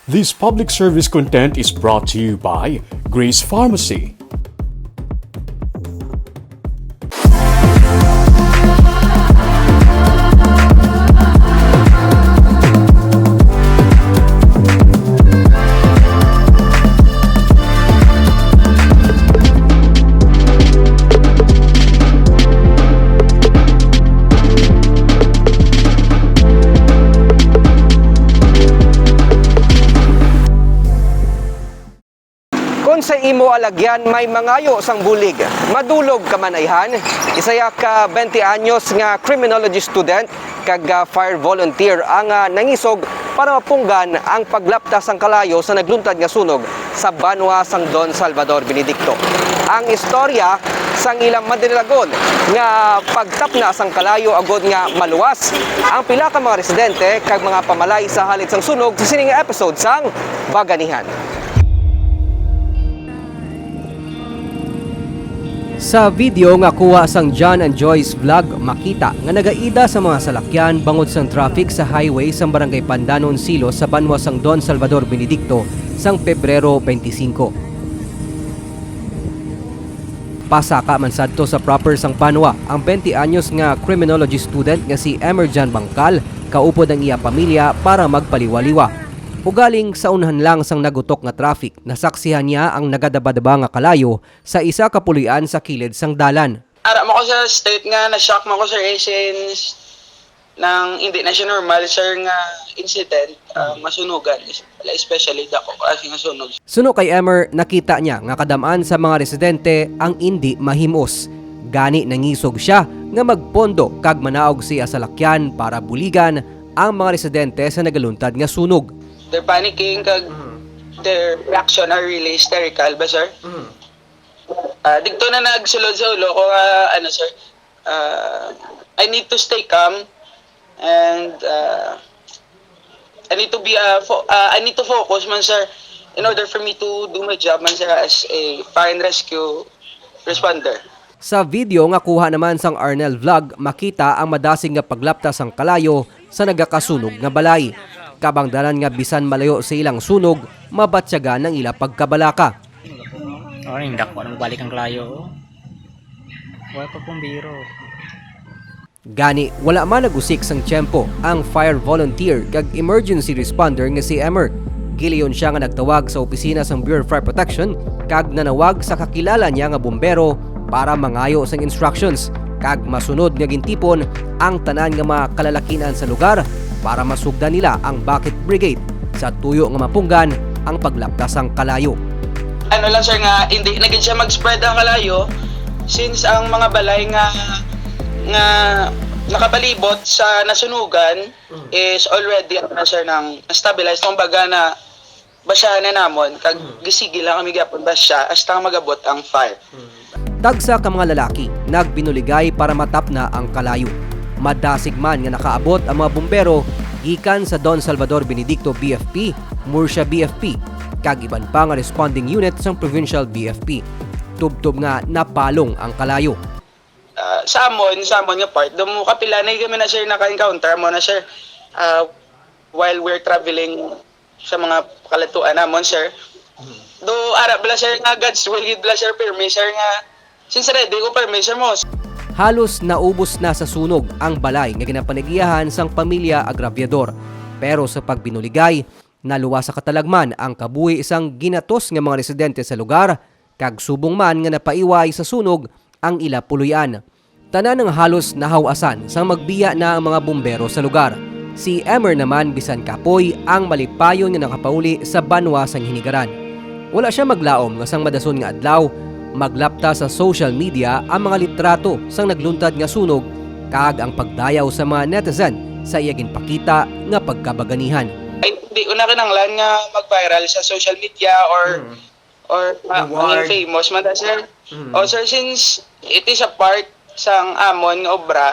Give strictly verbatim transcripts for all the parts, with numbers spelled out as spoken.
This public service content is brought to you by Grace Pharmacy. Kon sa imo alagyan may mangayo sang bulig, madulog ka man ayhan. Isa iya ka twenty anyos nga criminology student kag, ah, fire volunteer ang, ah, nangisog para mapunggan ang paglapta sang kalayo sa nagluntad nga sunog sa banwa sang Don Salvador Benedicto. Ang istorya sang ilang madinalag-on nga pagtapna sang kalayo agod nga maluwas ang pila ka mga residente kag mga pamalay sa halid sang sunog sa sining episode sang Baganihan. Sa video nga kuha sang John and Joyce Vlog, makita nga nagaida sa mga salakyan bangod sang traffic sa highway sang Barangay Pandanon, Silos, sa banwa sang Don Salvador Benedicto sang Pebrero twenty-five. Pasaka man sadto sa proper sang banwa ang twenty anyos nga criminology student nga si Emerjan Bangkal, kaupod ang iya pamilya para magpaliwaliwa. Ugaling sa unhan lang sang nagutok nga traffic, nasaksihan niya ang nagadabadaba nga kalayo sa isa ka puloy-an sa kilid sang dalan. Ara mo ko sa state nga na-shock man ko, sir, eh, since nang hindi na siya normal, sir, nga incident, ah, masunugan, es-, especially dako kasi nga sunog. Suno kay Emer, nakita niya nga kadam-an sa mga residente ang indi mahimos. Gani nangisog siya nga magpondo kag manaog sa iya salakyan para buligan ang mga residente sa nagaluntad nga sunog. They're panicking kag their reaction are really hysterical ba, sir? Ah, dito na nagsulod sa ulo ko nga, ano, sir, ah, I need to stay calm and, ah, I need to be, ah, fo-, ah, I need to focus man, sir, in order for me to do my job man, sir, as a fire and rescue responder. Sa video nga kuha naman sang Arnel Vlog, makita ang madasig nga paglapta sang kalayo sa nagakasunog nga balay. Kabangdanan nga bisan malayo sa ilang sunog, mabatyagan ang ila pagkabalaka. Oh, ang dako na magbalik ang kalayo, oh. Wala pa pong biro. Gani, wala man nag-usik sang tiyempo ang fire volunteer kag emergency responder nga si Emer. Gilayon siya nga nagtawag sa opisina sang Bureau of Fire Protection kag nanawag sa kakilala niya nga bumbero para mangayo sang instructions, kag masunod nga gintipon ang tanan nga mga kalalakin-an sa lugar para masugdan nila ang bucket brigade sa tuyo nga mapunggan ang paglapta sang kalayo. Ano lang, sir, nga hindi na gid siya mag-spread ang kalayo since ang mga balay nga, nga nakapalibot sa nasunugan is already, ano, sir, nang stabilized. Kumbaga na basyahan na namon, kag gisigi lang kami gyapon basya hasta nga mag-abot ang fire. Tagsa ka mga lalaki nagbinuligay para matapna ang kalayo. Madasig man nga nakaabot ang mga bumbero gikan sa Don Salvador Benedicto B F P, Murcia B F P, kag iban pa nga responding unit sang Provincial B F P. Tubtob nga napalong ang kalayo. Ah, sa amon, sa amon nga part, do mo kapila na kami na, sir, naka-encounter mo na, sir. Ah, while we're traveling sa mga kalatuan namon, sir. Do ara bala, sir, nga God's will gid bala, sir, pirmi, sir, nga since ready ko pirmi, sir, mo. Halos naubos na sa sunog ang balay nga ginapanigiyahan sang pamilya Agraviador. Pero sa pagbinuligay, naluwas sa katalagman ang kabuhi sang ginatos nga mga residente sa lugar, kag subong man nga napaiway sa sunog ang ila puloy-an. Tanan nga halos nahaw-asan sang magbiya na ang mga bumbero sa lugar. Si Emer naman bisan kapoy ang malipayon nga nakapauli sa banwa sang hinigaran. Wala sia maglaom nga sang madason nga adlaw, maglapta sa social media ang mga litrato sang nagluntad nga sunog kag ang pagdayaw sa mga netizen sa iya ginpakita nga pagkabaganihan. Ay, hindi ko na kinahanglan nga mag-viral sa social media or or, ah, maging famous man ta, sir. Mm. Oh, sir, since it is a part sang amon nga obra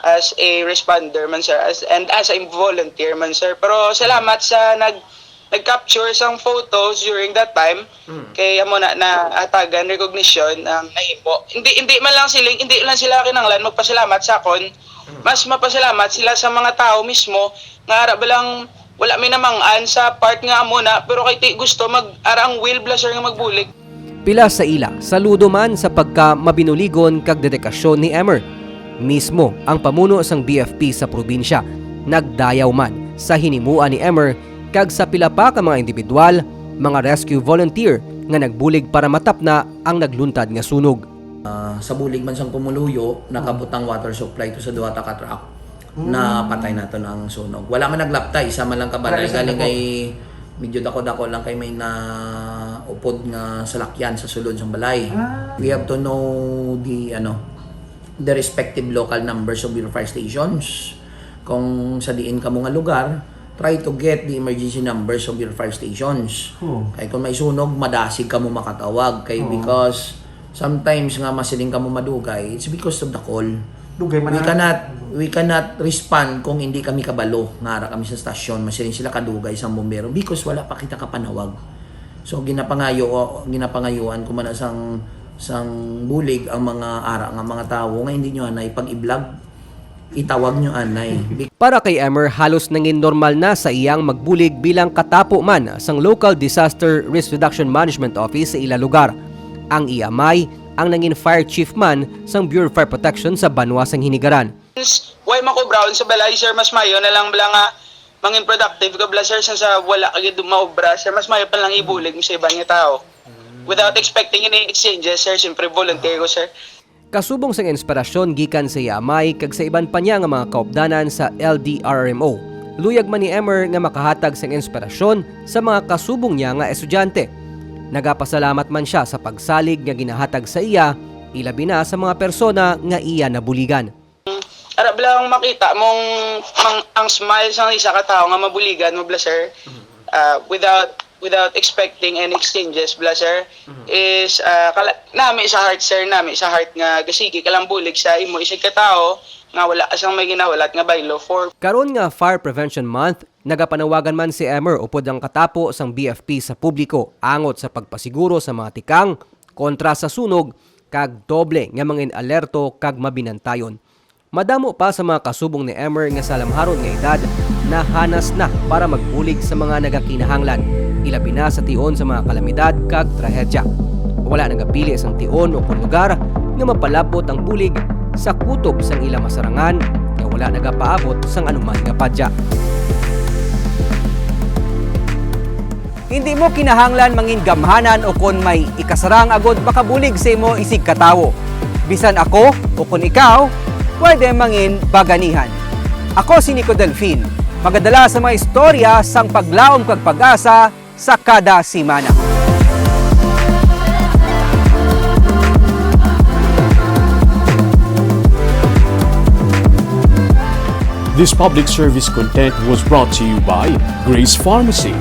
as a responder man, sir, as, and as a volunteer man, sir. Pero salamat sa nag-, nag-capture sang photos during that time. Mm. Kay amo na, nahatagan recognition ang nahimo. Hindi, hindi man lang sila, hindi lang sila kinahanglan magpasalamat sa akon. Mm. Mas mapasalamat sila sa mga tao mismo nga ara ba lang Wala mi namang-an sa part nga amo na, pero kay ti gusto mag-, ara ang will bla, sir, nga magbulig. Pila sa ila saludo man sa pagka mabinuligon kag dedikasyon ni Emer. Mismo ang pamuno sang B F P sa probinsya nagdayaw man sa hinimuan ni Emer kag sa pila pa ka mga individual, mga rescue volunteer nga nagbulig para matapna ang nagluntad nga sunog. Ah, sa bulig man sang pumuluyo, nakabutang water supply to sa duha ta ka truck. Napatay naton ang sunog. Wala man naglaptay, isa man lang ka balay. Wala sa Galing dako. Kay medyo dako-dako lang kay may naupod nga salakyan sa sulod sang balay. We have to know the, ano, the respective local numbers of your fire stations. Kung sa diin kamo nga lugar, try to get the emergency numbers of your fire stations. Oh. Kay kung may sunog, madasig kamo makatawag. Kay Oo. Because sometimes nga masiling kamo madugay, it's because of the call. Dugay man We na. cannot we cannot respond kung hindi kami kabalo nga ara kami sa stasyon, masiling sila kadugay sang bumbero because wala pa kita kapanawag. So ginapangayo ginapangayuan ko man na sang sang bulig ang mga ara nga mga tawo nga hindi nyo anay pag-iblag, itawag nyo anay. Para kay Emer, halos nangin normal na sa iyang magbulig bilang katapo man sang Local Disaster Risk Reduction Management Office sa ila lugar. Ang iya amay ang nangin fire chief man sang Bureau of Fire Protection sa banwa sang Hinigaran. Why makubraon sa balay, sir? Mas mayo na lang bla nga mangin productive ka bla, sir, sa, sa wala ka gid maobra, sir. Mas mayo pa lang ibulig mo sa iban nga tao. Without expecting any exchanges, sir. Siyempre, volunteer ko, sir. Kasubong sang inspirasyon gikan sa iya amay kag sa iban pa niya nga mga kaupdanan sa L D R R M O, luyag man ni Emer nga makahatag sang inspirasyon sa mga kasubong niya nga estudyante. Nagapasalamat man siya sa pagsalig nga ginahatag sa iya, ilabi na sa mga persona nga iya nabuligan. Ara bla ang makita mong mang, ang smile sang isa ka tawo nga mabuligan mo bla, sir. Ah, without without expecting any exchanges bla, sir, is ah, kala, nami sa heart, sir, nami sa heart nga gasigi ka lang bulig sa imo isig ka tawo nga wala sang may ginahulat nga baylo for Karon nga Fire Prevention Month, nagapanawagan man si Emer upod ang katapo sang B F P sa publiko angot sa pagpasiguro sa mga tikang kontra sa sunog kag doble nga mangin alerto kag mabinantayon. Madamo pa sa mga kasubong ni Emer nga sa lamharon nga edad nahanas na para magbulig sa mga nagakinahanglan, ilabi na sa tion sa mga kalamidad kag trahedya. Wala nagapili sang tion o kon lugar nga mapalabot ang bulig sa kutob sang ila masarangan nga wala nagapaabot sang anuman nga padya. Hindi mo kinahanglan mangin gamhanan o kon may ikasarang agod makabulig sa imo isig ka tawo. Bisan ako o kon ikaw, pwede mangin baganihan. Ako si Nico Delfin, magadala sa mga istorya sang paglaom kag pag-asa sa kada semana. This public service content was brought to you by Grace Pharmacy,